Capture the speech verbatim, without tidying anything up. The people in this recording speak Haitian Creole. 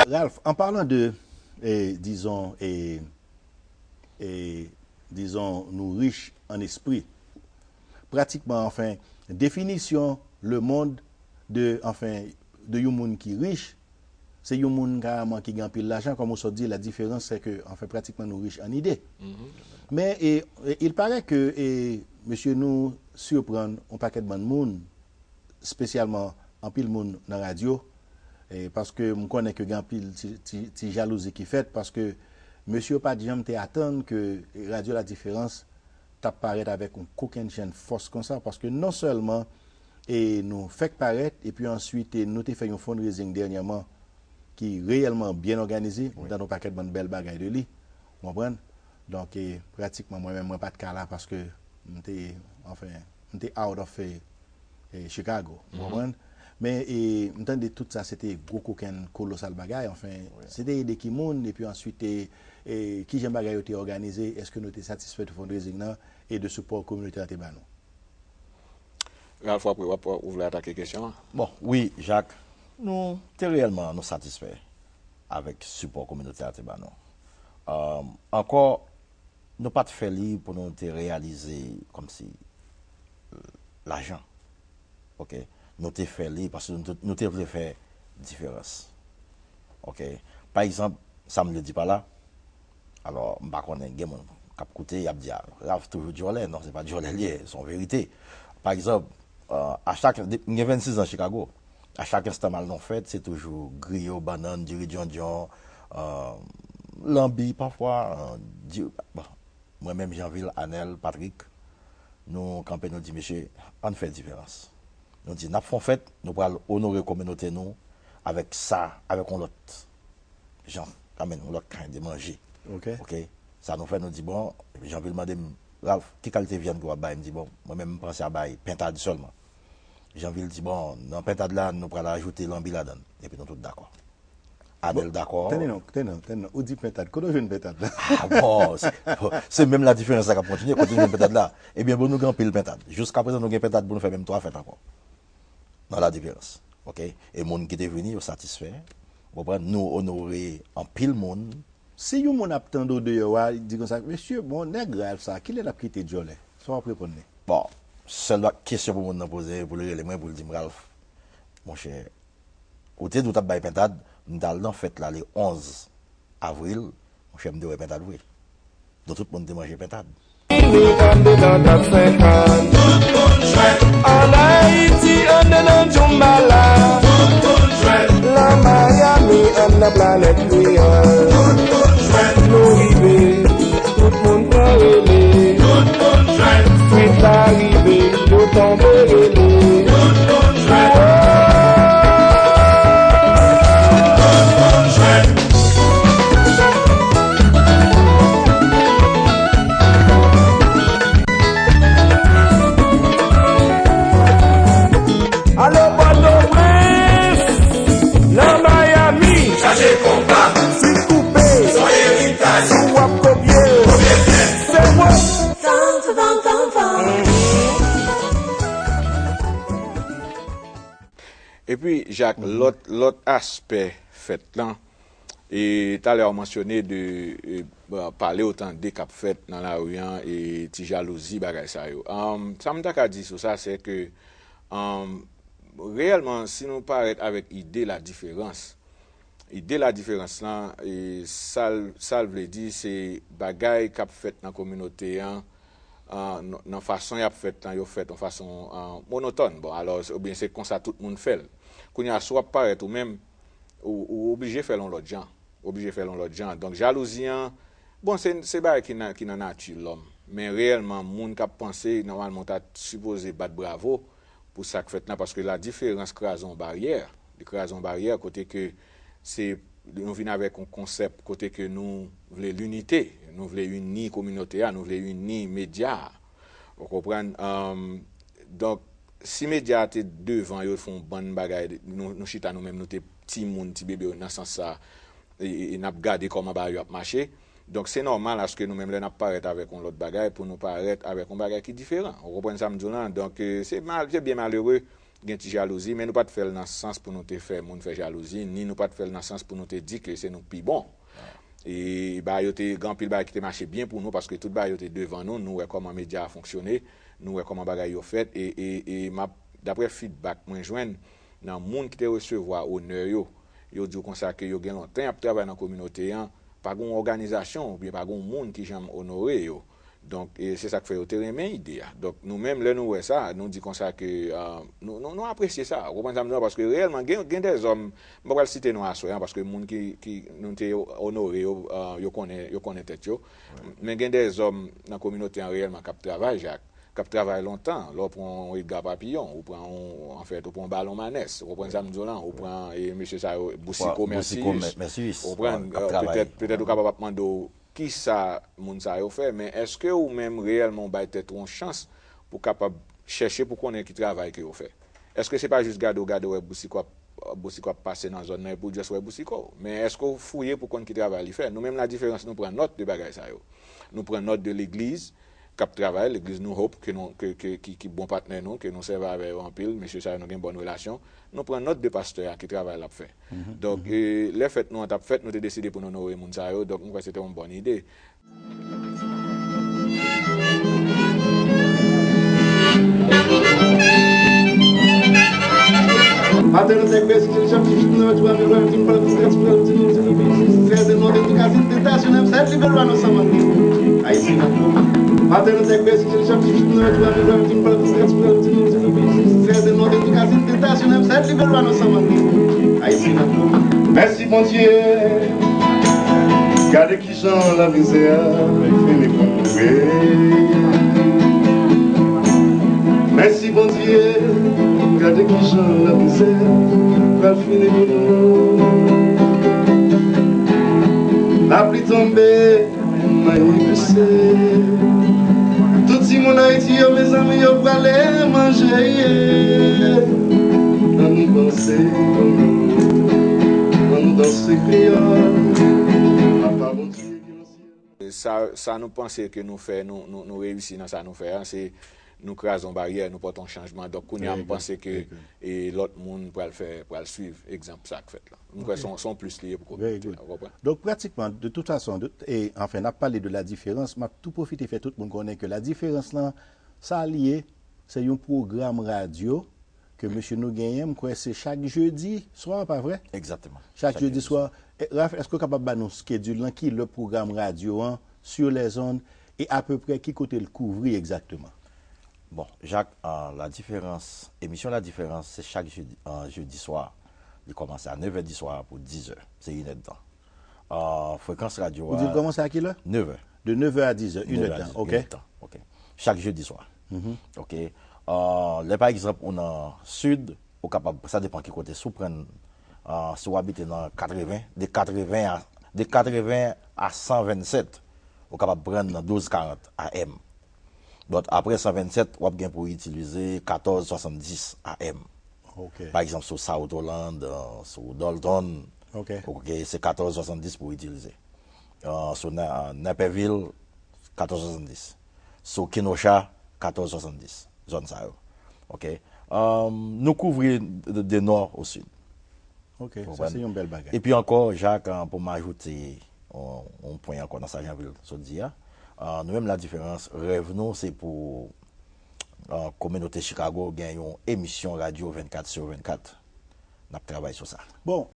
Ralph, en parlant de, eh, disons, eh, eh, disons, nous riches en esprit, pratiquement, enfin, définition, le monde de, enfin, de yon moun ki rich, se yon moun kareman ki gen anpil lajan, comme ou sot di, la différence, c'est que, enfin, pratiquement, nous riches en idée. Men, eh, eh, il paraît que, eh, monsieur, nou siprann yon pakèt bann moun, espesyalman anpil moun nan radyo, eh, paske m konnen ke gen anpil ti, ti, ti jalouzi ki fèt, paske mesye yo pa t janm te atann ke radyo La Diferans t ap parèt avèk yon kokennchenn fòs konsa, paske non sèlman, eh, nou fèk parèt, epi answit, eh, nou te fè yon fundraising dènyèman ki reyèlman byen òganize, m tande yon pakèt bann bèl bagay de li, ou konprann? Donk, eh, pratikman, mwen menm, mwen pa t ka la paske m te, anfen, m te out of, eh, eh, Chicago, ou konprann? Men, eh, m tande tout sa, se te gwo kokenn kolosal bagay, anfen, se te ede ki moun, epi answit, eh, eh, kijan bagay yo te òganize, èske nou te satisfè de fundraising nan, e de sipò kominote a te ba nou? Ralph, w ap, w ap, w ap, ou vle atake kesyon an? Bon, wi, Jak, nou te reyèlman, nou satisfè avèk sipò kominote a te ba nou. Ankò, nou pa t fè li pou nou te reyalize kòmsi lajan. Oke? Nou te fè li paske nou te, nou te vle fè diferans. Oke? Pa egzanp, sa m vle di pa la, alò, m pa konnen, gen moun k ap koute, y ap di, a, Ralph toujou djòlè. Non, se pa djòlè l ye, se yon verite. Pa egzanp, a chak, m gen vennsis an Chicago. A chak enstan m al nan fèt, se toujou griyo, bannann, diri djondjon, lanbi pafwa, bon, mwen menm Janvil, Anèl, Patrik, nou kanpe, nou di, mesye, ann fè diferans. Nou di, n ap fè yon fèt, nou pral onore kominote nou avèk sa, avèk yon lòt jan, kanmenm, yon lòt kany de manje. Oke? Sa nou fè, nou di, bon, Janvil mande m, Ralph, ki kalite vyann ke w ap bay? M di, bon, mwen menm, m panse a bay pentad sèlman. Janvil di, bon, nan pentad la, nou pral ajoute lanbi ladan l. Epi nou tout dakò. Anèl dakò. Tande non, tande non, tande non. Ou di pentad. Kote w jwenn pentad la? A bon, se menm La Diferans la k ap kontinye. Kote w jwenn pentad la? Ebyen, bon, nou gen anpil pentad. Jiskaprezan, nou gen pentad pou nou fè menm twa fèt ankò. Nan La Diferans. Oke? E moun ki te vini, yo satisfè. Ou konprann? Nou onore anpil moun. Si yon moun ap tande w deyò a, di konsa, mesye, bon, nèg Ralph sa, kilè l ap kite djòlè? Sa w ap reponn li? Bon, sèl kesyon pou moun nan poze, pou l rele mwen, pou l di m, Ralph, monchè, ou te di w t ap bay pentad, m t al nan fèt la le onz avril, monchè, m te wè pentad vre. Nou tout moun te manje pentad. Vini anndedan dat senkant. Tout moun jwèt. Ann Ayiti, anndedan Djoumba la. Tout moun jwèt. Nan Miami, anndan planèt kreyòl. Tout moun jwèt. Nou rive, tout moun pran rele. Tout moun jwèt. Street la rive, yo tonbe rele. Tout moun jwèt. Tout moun jwèt. Alo Pòtoprens, nan Miami. Chache konpa. Swit koupe. Son eritaj. Si w ap kopye. Kopye byen. Se mwen. Epi, Jak, lòt, lòt aspè fèt lan, e talè w mansyone de, e, pale w tande k ap fèt nan lari an, e ti jalouzi, bagay sa yo. Sa m ta ka di sou sa, se ke, reyèlman, si nou parèt avèk ide la diferans, ide la diferans lan, e sa l, sa l vle di, se bagay k ap fèt nan kominote an, nan fason y ap fèt lan, yo fèt yon fason monotòn, bon, alò, oubyen se konsa tout moun fè l. Kounye a, si w ap parèt ou menm, ou, ou oblije fè l yon lòt jan. Ou oblije fè l yon lòt jan. Donk, jalouzi an, bon, se, se bagay ki nan, ki nan nati lòm. Men reyèlman, moun k ap panse, nòmalman, w ta sipoze bat bravo pou sa k fèt lan, paske la diferans kraze yon baryè. Li kraze yon baryè kote ke se, nou vin avèk yon konsèp kote ke nou vle linite, nou vle ini kominote a, nou vle ini medya a. Ou konprann? Donk, si medya a te devan yo, fè yon bann bagay, nou, nou chita nou menm, nou te timoun, ti bebe yo nan sans sa, e, e, e n ap gade kòman bagay yo ap mache. Donk, se nòmal aske nou menm, lè n ap parèt avèk yon lòt bagay, pou nou parèt avèk yon bagay ki diferan. Ou konprann sa m di w lan? Donk, e, se mal, se byen malere, gen ti jalouzi, men nou pa t fè l nan sans pou nou te fè moun fè jalouzi, ni nou pa t fè l nan sans pou nou te di ke se nou k pi bon. E bagay yo te, gen anpil bagay ki te mache byen pou nou, paske tout bagay yo te devan nou, nou wè kòman medya a fonksyone, nou wè kòman bagay yo fèt, e, e, e m ap, daprè feedback mwen jwenn nan moun ki te resevwa onè yo, yo di w konsa ke yo gen lontan y ap travay nan kominote an, pa gen yon òganizasyon oubyen pa gen yon moun ki janm onore yo. Donk, e se sa k fè yo te renmen ide a. Donk, nou menm, lè nou wè sa, nou di konsa ke, ah, nou, nou, nou apresye sa. Ou konprann sa m di w? Paske reyèlman, gen, gen dèzòm, m pa pral site non aswè an, paske moun ki, ki nou te onore yo, ah, yo konnen, yo konnen tèt yo. Men gen dèzòm nan kominote an reyèlman k ap travay, Jak, k ap travay lontan. Lè w pran yon Edgar Papillon, ou pran yon, anfèt, ou pran yon Balon Manès, ou konprann sa m di w lan, ou pran, e, mesye sa yo, Boucicault, Boucicault, Mercius, Mercius, ou konprann, k ap, euh, travay. Petèt, petèt ou kapab ap mande w, kisa moun sa yo fè, men èske ou menm reyèlman ou bay tèt ou yon chans pou kapab chèche pou konnen ki travay ke yo fè? Èske se pa jis gade w gade w wè Boucicault ap, Boucicault ap pase nan zòn nan epi w just wè Boucicault? Men èske w fouye pou konn ki travay li fè? Nou menm Ladiferans nou pran nòt de bagay sa yo. Nou pran nòt de legliz k ap travay, legliz New Hope, ke nou, ke, ke, ki, ki bon patnè nou, ke nou sèvi avè yo anpil, mesye sa yo nou gen bòn relasyon. Nou pran nòt de pastè a ki travay l ap fè. Donk, e, lè fèt nou an t ap fèt, nou te deside pou n onore moun sa yo, donk m kwè se te yon bòn ide. Paternotèk Bèstil, chapit dizuit, nèf, twa mil, vèntin, pral di trans, pral di nou, di nou, di nou, di nou, trèz, non, de tout kasin, de tasyon, nèf, sèt, libèl, wa, non, san manke. Ayisyen, paternotèk Bèstil, chapit dizuit, nèf, twa mil, vèntin, pral di trans, pral di nou, di nou, di nou, trèz, non, de tout kasin, de tasyon, nèf, sèt, libèl, wa, non, san manke. Ayisyen, mèsi, Bondye. Gade ki jan lamizè a fini pou nou ye. Mèsi, Bondye, gade ki jan lamizè a pral fini pou nou. Lapli tonbe, manyen pouse. Tout timoun Ayiti yo, mezanmi, yo prale manje ye. Ann nou panse pou nou. Ann nou danse kreyòl. Papa Bondye ki nan syèl. Sa, sa nou panse ke nou fè, nou, nou, nou reyisi nan sa nou fè a, se nou kraze yon baryè, nou pote yon chanjman. Donk, kounye a, m panse ke, e, lòt moun pral fè, pral swiv egzanp sa k fèt la. M kwè se yon, se yon plis li ye pou kominote a, ou konprann? Donk, pratikman, de tout fason, de, e, anfen, n ap pale de Ladiferans, m ap tou pwofite fè tout moun konnen ke Ladiferans lan, sa li ye, se yon pwogram radyo ke mesye nou genyen, m kwè se chak jedi swa, pa vre? Egzakteman. Chak jedi swa. E, Ralph, èske w kapab ba nou schedule lan, ki lè pwogram radyo an, sur les ondes, e apeprè ki kote l kouvri egzakteman? Bon, Jak, euh, Ladiferans, emisyon Ladiferans, se chak jedi, euh, jedi swa. Li kòmanse a nèf è di swa pou diz è. Se inèdtan. Euh, frekans radyo a. Ou di l kòmanse a kilè? Nèf è. De nèf è a diz è, inèdtan, ok. Inèdtan, ok. Chak jedi swa. Ok. Euh, lè pa egzanp ou nan Sid, ou kapab, sa depan ki kote, si w pran, euh, si w abite nan katreven, de katreven a, de katreven a san vennsèt, ou kapab pran nan douz karant A M. Donk, apre san vennsèt, w ap gen pou itilize katòz swasanndis A M. Ok. Pa egzanp, sou South Holland, euh, sou Dalton, ok, se katòz swasanndis pou itilize. Euh, sou Na-, Naperville, katòz swasanndis. Sou Kenosha, katòz swasanndis. Zòn sa yo. Ok. Euh, nou kouvri de, de nò o sid. Ok, sa se yon bèl bagay. Epi ankò, Jak, euh, pou m ajoute yon, yon pwen ankò nan sa Jeanvil sot di a, euh, nou menm Ladiferans, rèv nou se pou, euh, kominote Chicago gen yon emisyon radyo vennkat sur vennkat. N ap travay sou sa. Bon,